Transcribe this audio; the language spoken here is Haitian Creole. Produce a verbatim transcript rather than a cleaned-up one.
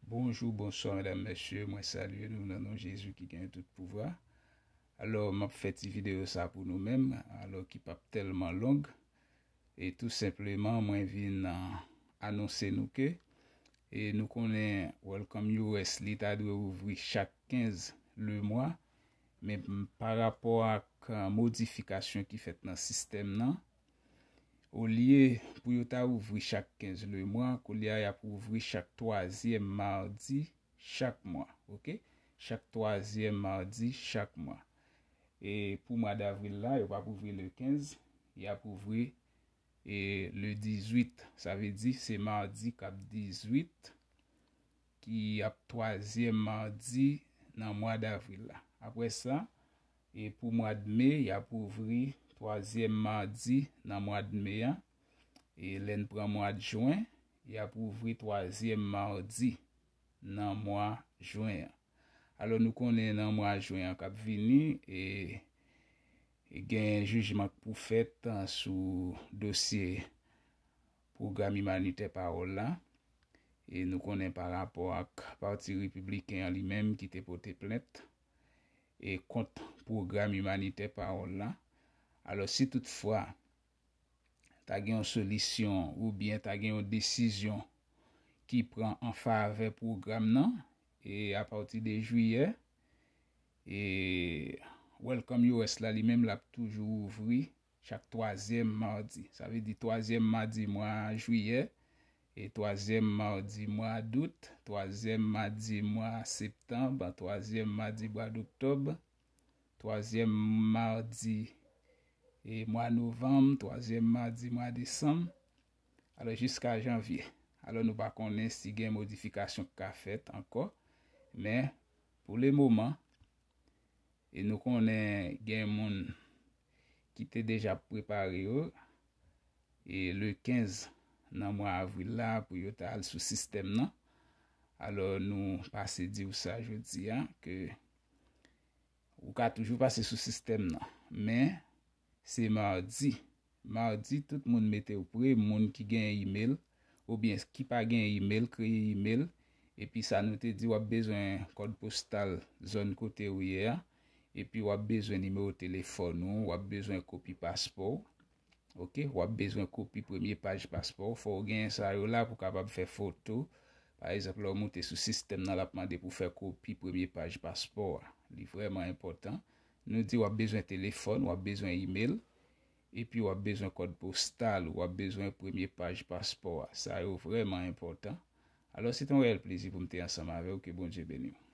Bonjou, bonswa, medam, mesye, mwen salye nou nan non Jezi ki gen tout pouvwa. Alò, m ap fè ti videyo sa pou nou menm, alò ki p ap tèlman long, e tou senpleman, mwen vin, ah, anonse nou ke, e nou konnen Welcome U S, li ta dwe ouvri chak kenz le mwa, men m, pa rapò ak, ah, modifikasyon ki fèt nan sistèm nan, olye pou yo ta ouvri chak kenz le mwa, koulye a y ap ouvri chak twazyèm madi chak mwa, oke? Chak twazyèm madi chak mwa. E pou mwa davril la, yo p ap ouvri le kenz, y ap ouvri, e, le dizuit. Sa vle di se madi k ap dizuit ki ap twazyèm madi nan mwa davril la. Apre sa, e pou mwa d me, y ap ouvri twazyèm madi nan mwa d me a. E lè n pran mwa d jen, y ap ouvri twazyèm madi nan mwa jen an. Alò, nou konnen nan mwa jen an k ap vini, e, e gen jijman k pou fèt, ah, sou dosye pwogram imanitè pawòl la. E nou konnen pa rapò ak Pati Repibliken an li menm ki te pote plent e kont pwogram imanitè pawòl la. Alò, si toutfwa ta gen yon solisyon oubyen ta gen yon desizyon ki pran an favè pwogram nan, e apati de jiyè, e Welcome U S la li menm l ap toujou ouvri chak twazyèm madi. Sa vle di twazyèm madi mwa jiyè, e twazyèm madi mwa dout, twazyèm madi mwa septanm, twazyèm madi mwa oktòb, twazyèm madi, e, mwa novanm, twazyèm madi mwa desanm, alò jiska janvye. Alò nou pa konnen si gen modifikasyon k ka fèt ankò, men pou le moman, e nou konnen gen moun ki te deja prepare yo, e le kenz nan mwa avril la pou yo ta al sou sistèm nan. Alò nou pase di w sa jodi a, ke ou ka toujou pase sou sistèm nan, men se madi. Madi, tout moun mete w pre, moun ki gen email, oubyen ki pa gen email, kreye email, epi sa nou te di w ap bezwen kòd postal zòn kote ou ye a, epi w ap bezwen nimewo telefòn ou, w ap bezwen kopi paspò w, oke, w ap bezwen kopi premye paj paspò w, fò w gen sa yo la pou w kapab fè foto. Pa egzanp, lè w moute sou sistèm nan, l ap mande pou w fè kopi premye paj paspò a. Li vrèman enpòtan. Nou di w ap bezwen telefòn, w ap bezwen email, epi w ap bezwen kòd postal, w ap bezwen premye paj paspò a. Sa yo vrèman enpòtan. Alò, se te yon reyèl plezi pou m te ansanm avè w. Ke Bondye beni w.